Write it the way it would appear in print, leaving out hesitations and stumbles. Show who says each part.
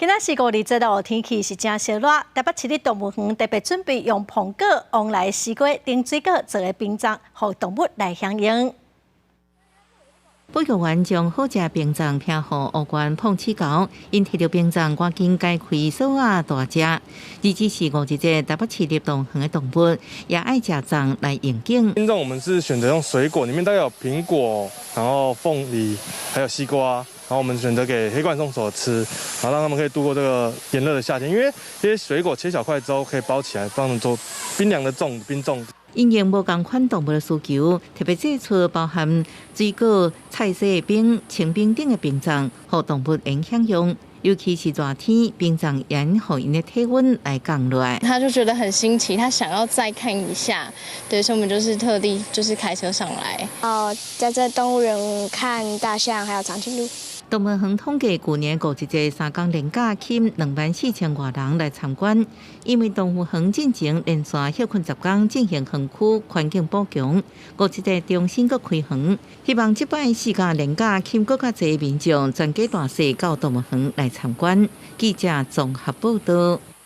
Speaker 1: 今仔是五二節咯，天氣是誠燒熱。台北市立動物園特別準備用蘋果、旺來西瓜等水果做的冰粽，予動物來享用。
Speaker 2: 保育員將好食冰粽拚予烏鹳膨鼠猴，𪜶提著冰粽趕緊解開鎖仔大食。而這是五二節，台北市立動物園的動物也愛食粽來應景。
Speaker 3: 冰粽我們是選擇用水果，裡面大概有蘋果，然後鳳梨，還有西瓜。然後我們選擇給黑冠松鼠吃，然後讓他們可以度過這個炎熱的夏天。因為這些水果切小塊之後可以包起來，幫他們做冰涼的粽冰粽。
Speaker 2: 因應無仝款動物的需求，特別製出包含水果、菜色的冰、清冰等的冰粽，予動物會享用。尤其是熱天，冰粽會予𪜶的體溫來降落來。
Speaker 4: 他就覺得很新奇，他想要再看一下，對，所以我們就是特地就是開車上來。
Speaker 5: 哦，在這動物園看大象，還有長頸鹿。
Speaker 2: 動物園統計，舊年五二節三工連假吸引24,000外人來參觀。因為動物園進前連續歇睏10工進行園區環境補強，五二節重新閣開園，希望這擺四假連假吸引閣較濟民眾全家大細到動物園來參觀。記者綜合報道。